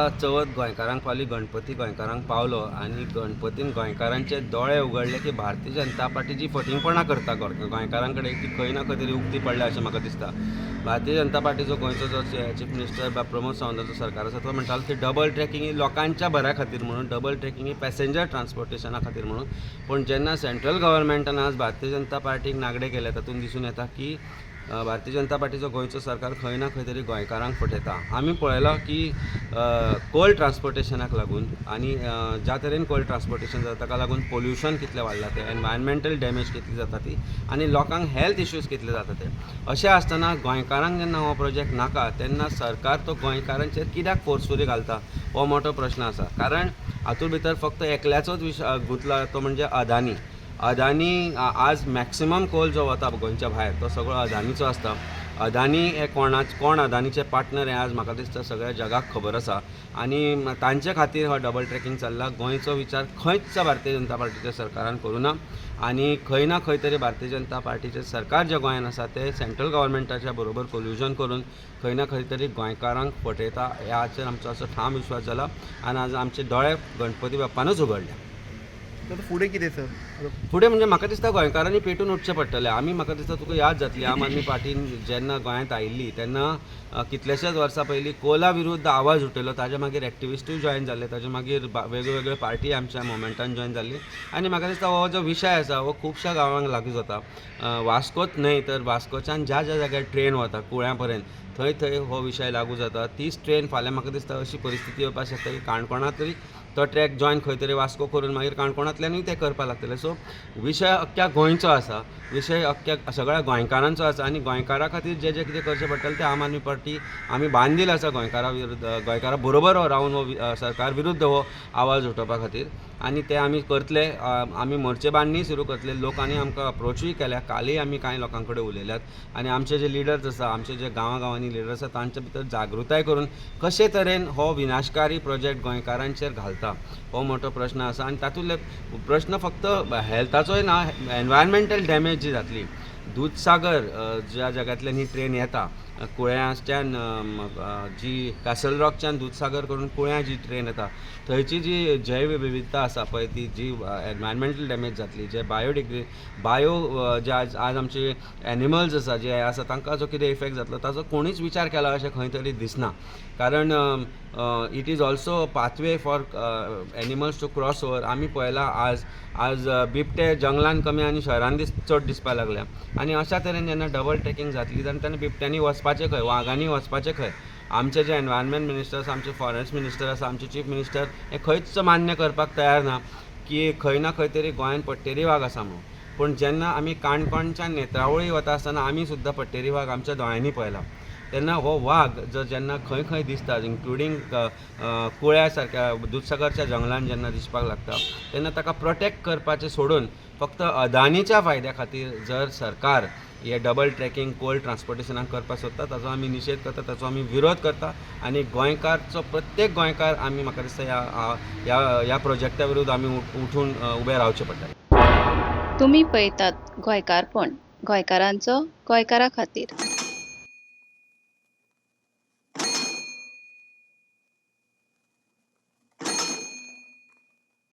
चवथ गोंयकारांक पावली, गणपती गोंयकारांक पावलो आनी गणपतीन गोंयकारांचे दोळे उगडले की भारतीय जनता पार्टी जी फटींगपणां करता गोंयकारां कडेन ती खंय ना खंय तरी उक्ती पडल्या अशें म्हाका दिसता. भारतीय जनता पार्टीचो गोंयचो जो चीफ मिनिस्टर बा प्रमोद सावंताचो सरकार आसा तो म्हणटालो की डबल ट्रॅकिंग ही लोकांच्या बऱ्या खातीर म्हणून, डबल ट्रॅकिंग ही पॅसेंजर ट्रान्सपोर्टेशना खातीर म्हणून. पूण जेन्ना सेंट्रल गव्हर्मेंटान आज भारतीय जनता पार्टीक नागडे केले तातूंत दिसून येता की भारतीय जनता पार्टीचो गोंयचो सरकार खंय ना खंय तरी गोंयकारांक फटयता. आमी पळयलां की कोल ट्रान्सपोर्टेशनाक लागून आनी ज्या तरेन कोल ट्रान्सपोर्टेशन जाता ताका लागून पोल्युशन कितलें वाडलां तें, एनवायरमेंटल डॅमेज कितली जाता ती आनी लोकांक हेल्थ इश्यूज कितले जाता ते. अशें आसतना गोंयकारांक जेन्ना हो प्रोजेक्ट नाका तेन्ना सरकार तो गोंयकारांचेर कित्याक फोर्सफुली घालता हो मोठो प्रश्न आसा. कारण हातूंत भितर फक्त एकल्याचोच विशय गुंतला तो म्हणजे अदानी. अदानी आज मॅक्सिमम कोल जो वता गोंयच्या भायर तो सगळो अदानीचो आसता. अदानी हे कोण अदानीचे पार्टनर हें आज म्हाका दिसता सगळ्या जगाक खबर आसा आनी तांचे खातीर हो डबल ट्रॅकिंग चल्ला. गोंयचो विचार खंयच भारतीय जनता पार्टीच्या सरकारान करूं ना आनी खंय ना खंय तरी भारतीय जनता पार्टीचें सरकार जें गोंयान आसा तें सेंट्रल गव्हर्मेंटाच्या बरोबर कोल्युजन करून खंय ना खंय तरी गोंयकारांक फटयता ह्याचेर आमचो असो ठाम विश्वास जाला आनी आज आमचे दोळे गणपती बाप्पानूच उगडले. आतां फुडें कितें सर? फुडें म्हणजे म्हाका दिसता गोंयकारांनी पेटून उठचें पडटलें. आमी म्हाका दिसता तुका याद जातली आम आदमी पार्टीन जेन्ना गोंयांत आयिल्ली तेन्ना कितलेशेच वर्सां पयलीं कोला विरुद्ध आवाज उठयलो. ताजे मागीर एक्टिविस्टूय जॉयन जाले, ताजे मागीर वेगळे पार्टी आमच्या मुवमेंटान जॉयन जाल्ली आनी म्हाका दिसता हो जो विशय आसा हो खुबश्या गांवांक लागू जाता. वास्कोच न्हय तर वास्कोच्यान ज्या ज्या जाग्यार ट्रेन वता कुळ्यां पर्यंत थंय थंय हो विशय लागू जाता. तीच ट्रेन फाल्यां म्हाका दिसता अशी परिस्थिती येवपाक शकता की काणकोणांत तरी तो ट्रॅक जॉयन खंय तरी वास्को करून मागीर काणकोणांतल्यानूय ते करपाक लागतले. सो विशय अख्ख्या गोंयचो आसा, विशय अख्ख्या सगळ्या गोंयकारांचो आसा आनी गोंयकारां खातीर जें जें कितें करचें पडटलें तें आम आदमी पार्टी आमी बांदील आसा गोंयकारां विरुद्ध, गोंयकारां बरोबर रावन हो सरकार विरुद्ध हो आवाज उठोवपा खातीर आनी ते आमी करतले. आमी मोर्चे बांदणी सुरू करतले. लोकांनी आमकां अप्रोचूय केल्या, कालय आमी कांय लोकां कडेन उलयल्यात आनी आमचे जे लिडर्स आसा, आमचे जे गांवां गांवांनी लिडर्स आसा तांचे भितर जागृताय करून कशे तरेन हो विनाशकारी प्रोजेक्ट गोंयकारांचेर घालता हो मोठो प्रश्न आसा. आनी तातूंतले प्रश्न फक्त हेल्थाचोय ना, एनवायरमेंटल डॅमेज जी जातली. दूदसागर ज्या जाग्यांतल्यान ही ट्रेन येता कुळ्याच्यान जी कासल रॉकच्यान दूदसागर करून कुळ्यां जी ट्रेन येता थंयची जी जैव विविधता आसा पळय ती जी एनवायरमेंटल डॅमेज जातली, जे बायो जे आज आज आमचे एनिमल्स आसा जे आसा तांकां जो कितें इफेक्ट जातलो ताचो कोणीच विचार केला अशें खंय तरी दिसना. कारण it is also pathway for animals to cross over. आमी पळयलां आज आज बिबटे जंगलान कमी आनी शहरान चड दिसपाक लागल्या आनी अशा तरेन जेन्ना डबल ट्रॅकिंग जातली तेन्ना तेन्ना बिबट्यांनी वचपाचें खंय, वागांनी वचपाचें खंय. आमचे जे एनवायरमेंट मिनिस्टर आसा, आमचे फॉरेस्ट मिनिस्टर आसा, आमचे चीफ मिनिस्टर हे खंयच मान्य करपाक तयार ना की खंय ना खंय तरी गोंयांत पट्टेरी वाग आसा म्हणून. पूण जेन्ना आमी काणकोणच्यान नेत्रावळी वता आसतना आमी सुद्दां पट्टेरी वाग आमच्या दोळ्यांनी पळयला. तेन्ना हो वाग जर जेन्ना खंय खंय दिसता इन्क्लुडींग कुळ्या सारक्या दुदसागरच्या जंगलान जेन्ना दिसपाक लागता तेन्ना ताका प्रोटेक्ट करपाचें सोडून फक्त अदानीच्या फायद्या खातीर जर सरकार हे डबल ट्रॅकिंग कोल ट्रान्सपोर्टेशनाक करपाक सोदता ताचो आमी निशेध करता, ताचो आमी विरोध करता आनी गोंयकारचो प्रत्येक गोंयकार आमी म्हाका दिसता ह्या ह्या ह्या प्रोजेक्टा विरुद्ध आमी उठून उबे रावचे पडटले. तुमी पळयतात गोंयकारपण, गोंयकारांचो गोंयकारा खातीर.